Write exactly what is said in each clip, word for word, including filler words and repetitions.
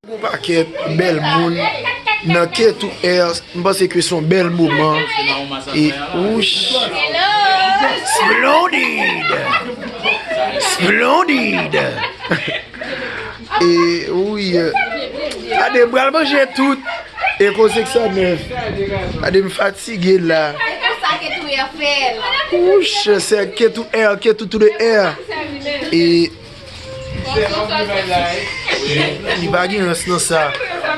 Yon pakèt bèl moun nan K two R, m panse ke se yon bèl moman. E, wouch. Splendid! Splendid! E, wi, gade, m pral manje tout. E koze k san nèf. Gade, m fatige la. Wouch, se K two R, K two to the air. E Li pa gen rans nan sa.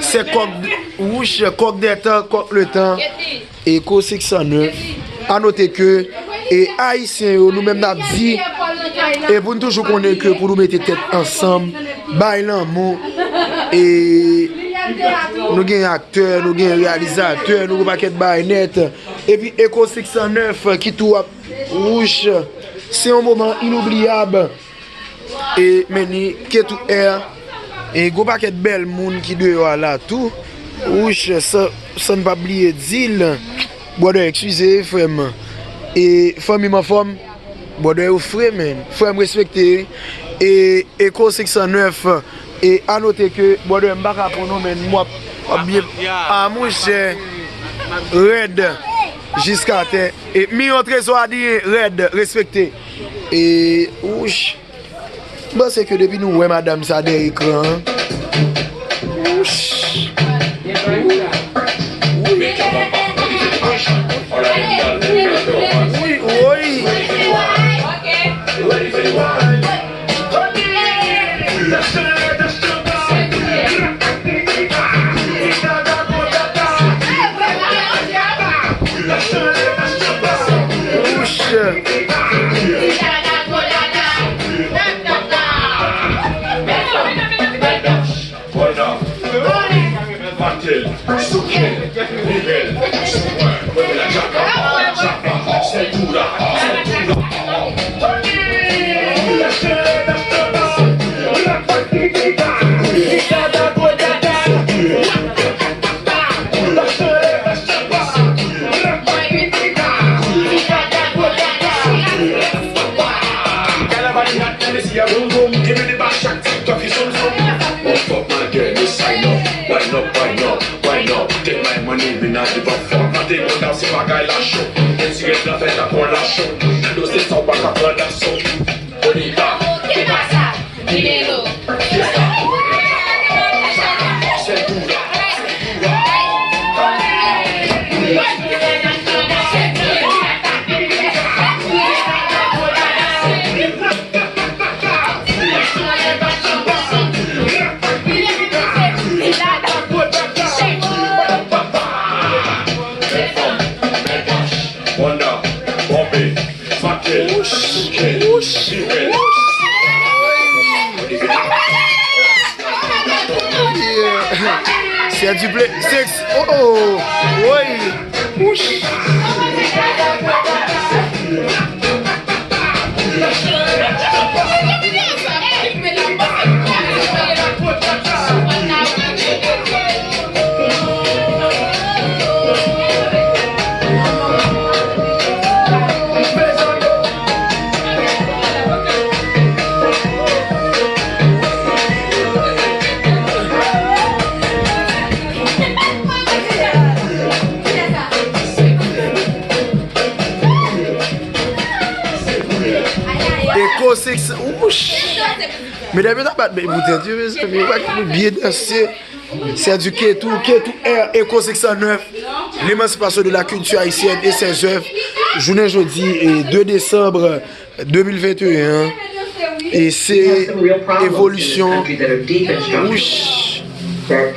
Se kòk, wouch, kòk dè tan, kòk le tan. E koze k san nèf. A note ke, e ayisyen yo, nou menm n ap di, e pou n toujou konnen ke pou nou mete tèt ansanm, bay lanmou, e nou gen aktè, nou gen reyalizatè, nou gen pakèt bagay nèt. Epi e koze k san nèf ki tou ap, wouch, se yon moman inoubliyab. E men ni K two R, e gwo pakèt bèl moun ki deyò a la tou. Wouch, san, san n pa bliye di l. Brother, eskize, frè m. E fanmi m anfòm? Brother, yo fre, men. Frè m, respekte. E, Echo six cent neuf. E a note ke, brother, m pa ka pran non, men m w ap, w ap byen. A, monchè. Rèd. Jiska tè. E Miyon Trezò a di rèd, respekte. E, wouch. M panse ke depi nou wè madanm sa dèyè ekran an, wouch. Wi, woy. Wouch. C'est du play. Sex. Oh, oh. Oui. Wouch. Echo six, wouch. Medam yo ta bat men pou tèt yo, mezanmi. Yo pa gen pou byen danse. C'est du K two, K two R, Echo six cent neuf, l'émancipation de la culture haïtienne et ses œuvres. Jounen jodi, e, deux décembre deux mille vingt et un, e se evolisyon. Wouch. Rèd.